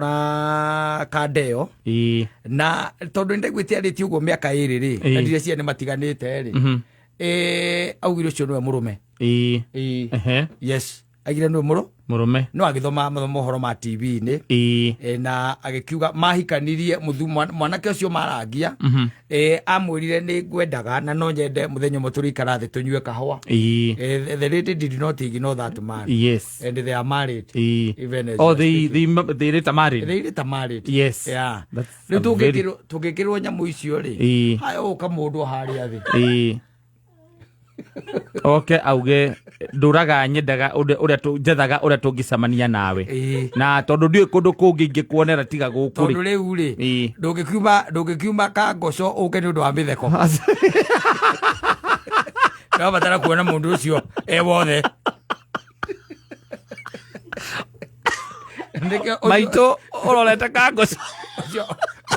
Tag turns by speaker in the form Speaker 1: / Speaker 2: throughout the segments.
Speaker 1: Na kanda ĩyo na tondũ nĩndaiguĩte arĩtie ũguo mĩaka ĩrĩ rĩ, na ndireciria nĩ matiganĩte rĩ, augire ũcio nĩwe mũrũme. Ĩĩ. Yes, aigire nĩwe mũrũ
Speaker 2: Mũrũme.
Speaker 1: No agĩthoma mohoro ma TV-inĩ. Na agĩkiuga mahikanirie mwanake ũcio marangia, amwĩrire nĩ ngwendaga na no nyende mũthenya ũmwe tũrĩikara thĩ tũnyue kahũa. The lady did not ignore that man. And they are married. Even as
Speaker 2: Oh,
Speaker 1: we are
Speaker 2: they
Speaker 1: speaking.
Speaker 2: they later married.
Speaker 1: They later married. Yeah.
Speaker 2: That's
Speaker 1: Rĩu
Speaker 2: a very
Speaker 1: tũngĩkĩrwo nyamũ icio rĩ, haya ũka mũndũ harĩa thĩ.
Speaker 2: Oke auge ndũraga nyendaga ũrĩa njethaga ũrĩa tũngĩcemania nawe. Na tondũ ndiũĩ kũndũ kũngĩ ingĩkuonera tiga gũkũ
Speaker 1: Tondũ
Speaker 2: rĩ.
Speaker 1: rĩu rĩ, ndũngĩkiuma kangoco ũke nĩ ũndũ wa mĩtheko. Ndĩrabatara kuona mũndũ ũcio e wothe. Nĩkĩo
Speaker 2: Maitũ ũrorete kangoco.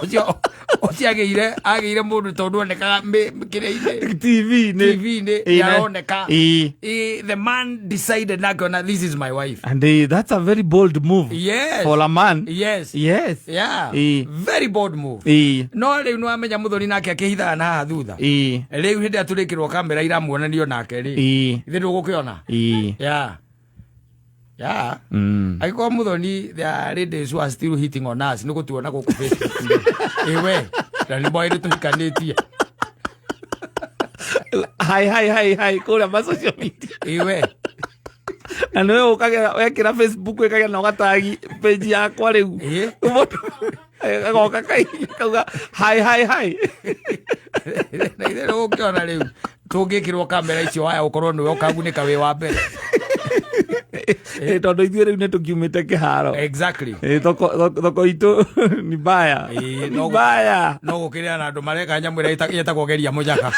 Speaker 1: Ũcio agĩire mũndũ tondũ onekaga kĩrĩa-inĩ.
Speaker 2: TV-inĩ.
Speaker 1: TV-inĩ, nĩaroneka. The man decided na akĩona, this is my wife.
Speaker 2: And that's a very bold move.
Speaker 1: Yes.
Speaker 2: For a man.
Speaker 1: Yes.
Speaker 2: Yes.
Speaker 1: Yeah. Very bold move. No rĩu nĩwamenya mũthoni nake akĩhithaga na haha thutha. Rĩu hĩndĩ ĩrĩa tũrĩkĩrwo kamera iramuonanio nake rĩ. Ithe ndũgũkĩona. Yeah. Yeah. Angĩkorwo mũthoni, there are ladies who are still hitting on us nĩ gũtuona gũkũ Facebook. Ĩwe na nĩ moĩ nĩ tũhikanĩtie.
Speaker 2: Hai hai hai hai kũrĩa ma social media.
Speaker 1: Ĩwe.
Speaker 2: Na nĩwe ũkagera wekĩra Facebook ĩkagera na ũgatagi page yakwa rĩu. Mũndũ agoka kahinya kauga hi hi hi.
Speaker 1: Na ithe ũkĩona rĩu tũngĩkĩrwo kamera icio waya ũkorwo nĩwe ũkagunĩka wĩ wa mbere.
Speaker 2: Tondũ ithuĩ rĩu nĩ tũkiumĩte kĩharo.
Speaker 1: Exactly.
Speaker 2: Thoko itũ ni mbaya. Ni mbaya.
Speaker 1: No gũkĩrĩa na andũ mareka nyamũ ĩrĩa ĩtagwo geria mũnyaka.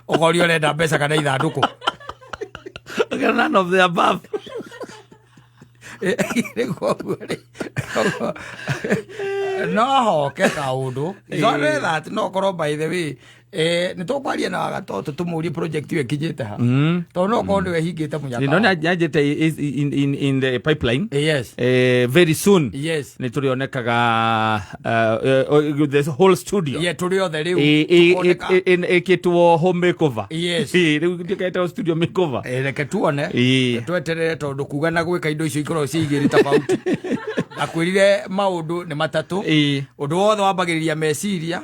Speaker 1: Ũkoria ũrenda mbeca kana ithandũkũ.
Speaker 2: None of the above.
Speaker 1: Koguo rĩ, no hoke kaũndũ. It's only that no korwo, by the way, nĩ tũkwaria na wagatoto tũmũrie project ĩyo ĩkinyĩte ha, tondũ no korwo nĩwe hingĩte mũnyaka.
Speaker 2: No nyanjĩte is in the pipeline. Very soon. Nĩ tũrĩonekaga the whole studio.
Speaker 1: Yeah, tũrĩ othe rĩu tũkoneka.
Speaker 2: Ĩkĩtwo home makeover. Rĩu ndĩkaĩtwo studio makeover.
Speaker 1: Reke tuone. Tweterere tondũ kuga na gwĩka indo icio ikoragwo ciĩ igĩrĩ tofauti. Akwĩrire maũndũ nĩ matatũ. Ũndũ wothe wambagĩrĩria meciria,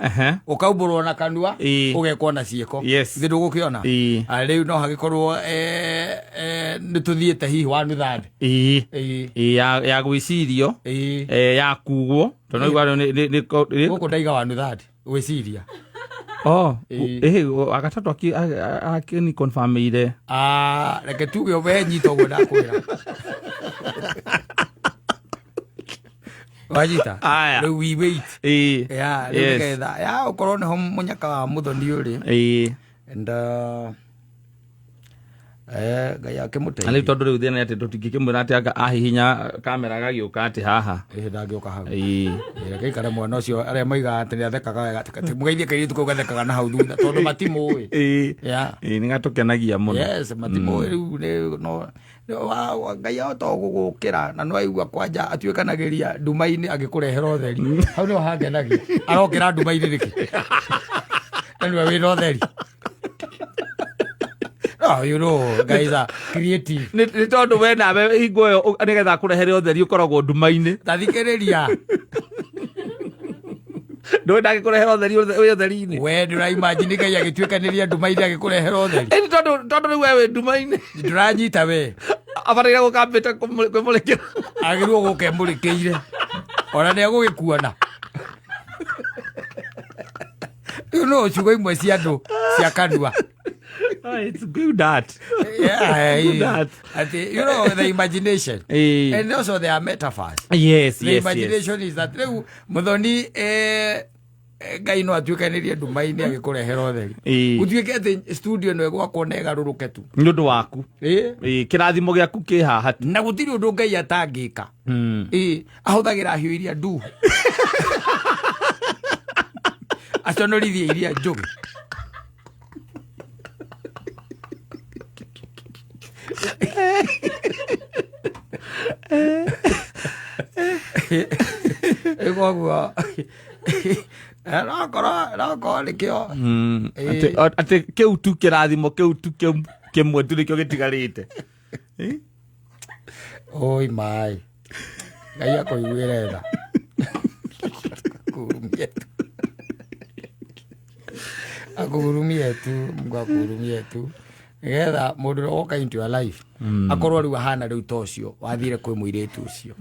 Speaker 1: ũkaumbũrwo na kanua, ũgekwo na ciĩko. Ithe ndũgũkĩona? Rĩu no hagĩkorwo nĩ tũthiĩte hihi wa nuthandi.
Speaker 2: Ya gwĩcirio, ya kugwo tondũ no igua
Speaker 1: Gũkũ ndaiga wa nuthandi gwĩciria.
Speaker 2: Oh, agatatũ akĩni confirmĩire.
Speaker 1: Ah, reke tuge we nyita ũguo ndakwĩra. Wanyita?
Speaker 2: Aya.
Speaker 1: Rĩu we wait. Ya, rĩu nĩgetha ya ũkorwo nĩho mũnyaka wa mũthoni ũrĩ. And Ngai
Speaker 2: Na rĩu
Speaker 1: akĩmũteithie.
Speaker 2: Tondũ rĩu thĩna nĩ atĩ tũtingĩkĩmwĩra atĩ anga ahihinya kamera gagĩũka atĩ haha.
Speaker 1: Ĩĩ, ndangĩũka hau. Reke ikare mwana ũcio arĩa moigaga atĩ nĩathekaga wega mũgeithie kairĩtu kau gathekaga na hau thutha tondũ matimũĩ.
Speaker 2: Ĩĩ, nĩ gatũkenagia mũno.
Speaker 1: Yes, matimũĩ rĩu nĩ no Ngai ahota gũgũkĩra na no aigua kwanja atuĩkanagĩria nduma-inĩ agĩkũrehera ũtheri. Hau nĩho hangenagia. Arokĩra nduma-inĩ nĩkĩ na nĩwe wĩna ũtheri? No, guys are creative.
Speaker 2: Nĩ tondũ we nawe hingo ĩyo nĩgetha akũrehere ũtheri ũkoragwo nduma-inĩ.
Speaker 1: Ta thikĩrĩria.
Speaker 2: Ndũĩ ndangĩkũrehera ũtheri wĩ ũtheri-inĩ.
Speaker 1: We ndũraimagine Ngai agĩtuĩkanĩria nduma-inĩ agĩkũrehera ũtheri?
Speaker 2: Ĩni tondũ rĩu we wĩ nduma-inĩ.
Speaker 1: Ndũranyita we.
Speaker 2: Abataire gũkambĩte kwĩmũrĩkĩra.
Speaker 1: Agĩrĩirwo gũka emũrĩkĩire ona nĩ agũgĩkuona. Rĩu no ciugo imwe cia andũ cia kanua.
Speaker 2: Ah, it's good art.
Speaker 1: Yeah,
Speaker 2: Good art.
Speaker 1: Ati, the imagination. And also there are metaphors. The imagination is that rĩu mũthoni, Ngai no atuĩkanĩrie nduma-inĩ agĩkũrehera ũtheri. Gũtuĩke atĩ studio ĩno ĩgwakwo na ĩgarũrũke tu.
Speaker 2: Nĩ ũndũ waku. Kĩrathimo gĩaku kĩ haha tu.
Speaker 1: Na gũtirĩ ũndũ Ngai atangĩka. Ahũthagĩra hiũ iria nduhu aconorithie iria njũgĩ. Rĩu koguo nokorwo nĩkĩo.
Speaker 2: Atĩ kĩu tu kĩrathimo kĩu tu kĩmwe tu nĩkĩo gĩtigarĩte.
Speaker 1: Oi mai, Ngai akũiguĩre tha, akuhurumie tu, akuhurumie tu, Mungu akuhurumie tu, nĩgetha mũndũ ũrĩa woka into your life akorwo rĩu ahana rĩu ta ũcio wathire kwĩ mũirĩtu ũcio,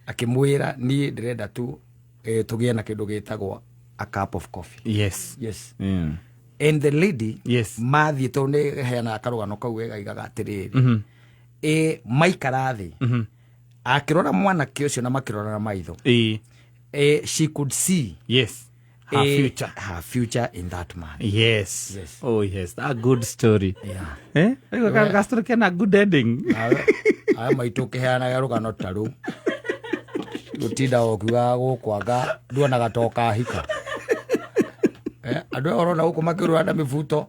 Speaker 1: akĩmwĩra, niĩ ndĩrenda tu tũgĩe na kĩndũ gĩtagwo a cup of coffee. Yes. And the lady, mathiĩ, tondũ nĩ heanaga karũgano kau wega, igaga atĩrĩrĩ, maikara thĩ, akĩrora mwanake ũcio na makĩrorana maitho, she could see
Speaker 2: Her future.
Speaker 1: Her future in that man. Yes.
Speaker 2: Oh yes, that good story.
Speaker 1: Yeah.
Speaker 2: Eh? Rĩu ka story kena good ending.
Speaker 1: Aya maitũ ũkĩheanaga rũgano ta rũu, gũtinda ũkiugaga gũkũ anga nduonaga ta ũkahika. Andũ aya ũrona gũkũ makĩrũra na mĩbuto.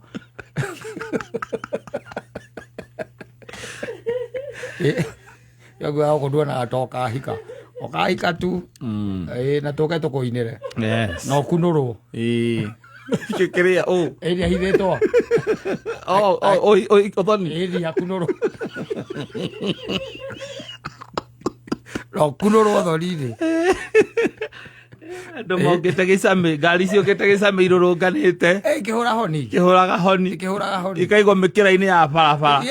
Speaker 1: Yoguaga gũkũ nduonaga ta ũkahika, ũkahika tu. Na tũke tũkũinĩre na ũkunũrwo.
Speaker 2: Kĩrĩa ũ?
Speaker 1: Ĩrĩa hithĩtwo.
Speaker 2: Oh, ũthoni.
Speaker 1: Ĩthi akunũrwo na ũkunũrwo thoni-inĩ.
Speaker 2: Andũ mokĩte gĩcamĩ, ngari ciũkĩte gĩcamĩ irũrũnganĩte.
Speaker 1: Ikĩhũra honi.
Speaker 2: Ikĩhũraga honi.
Speaker 1: Ikĩhũraga honi.
Speaker 2: Ikaigwo mĩkĩra-inĩ ya barabara.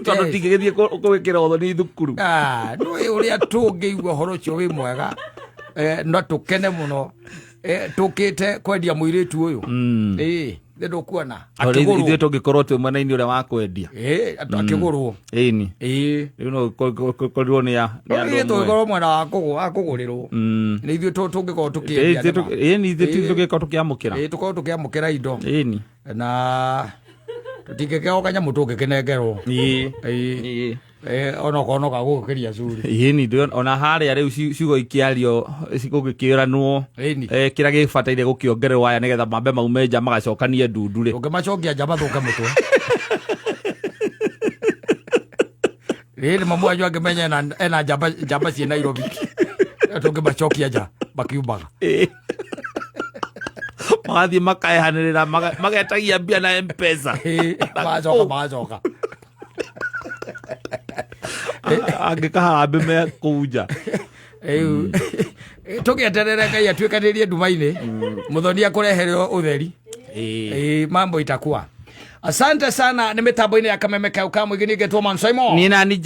Speaker 2: Tondũ tingĩgĩthiĩ gwĩkĩra ũthoni thukuru.
Speaker 1: Ah, nĩũĩ ũrĩa tũngĩigua ũhoro ũcio wĩ mwega, no tũkene mũno. Tũkĩte kwendia mũirĩtu ũyũ. Ĩĩ, nĩ ndũkuona
Speaker 2: Ithuĩ
Speaker 1: akĩgũrwo.
Speaker 2: Tũngĩkorwo twĩ mwena-inĩ ũrĩa wa kwendia.
Speaker 1: Ĩĩ, akĩgũrwo.
Speaker 2: Ĩni.
Speaker 1: Ĩĩ.
Speaker 2: Rĩu no korirwo nĩ nĩ andũ
Speaker 1: ithuĩ
Speaker 2: amwe.
Speaker 1: Tũngĩkorwo mwena wa kũgũrĩrwo, nĩ ithuĩ tũngĩkorwo tũkĩendia nĩma.
Speaker 2: Ĩni, ithuĩ tũngĩkorwo tũkĩamũkĩra.
Speaker 1: Ĩĩ, tũkorwo tũkĩamũkĩra indo.
Speaker 2: Ĩni.
Speaker 1: Na tũtingĩkĩo kanyamũ tũngĩkĩnengerwo. Ĩĩ. Onokorwo no gagũgũkĩria curi.
Speaker 2: Ĩni, ona harĩa rĩu ciugo ikĩario gũgĩkĩranwo, kĩrĩa gĩbataire gũkĩongererwo aya nĩgetha mambe maume nja magacokanie ndundu rĩ.
Speaker 1: Ũngĩmacokia nja mathũke mũtwe. Rĩrĩ mamu wanyu angĩmenya ena njamba ciĩ Nairobi, tũngĩmacokia nja makiumaga.
Speaker 2: Magathiĩ makaehanĩrĩra, magetagia mbia na Mpesa.
Speaker 1: Ĩĩ, magacoka.
Speaker 2: Angĩkaharambĩ me kũu nja.
Speaker 1: Rĩu tũgĩeterere Ngai atuĩkanĩrie nduma-inĩ, mũthoni akũrehere ũtheri. Ĩĩ, mambo itakuwa. Asante sana. Nĩ mĩtambo-inĩ ya Kameme kau ka mũingĩ, ningĩ Man Simon.
Speaker 2: Niĩ nani.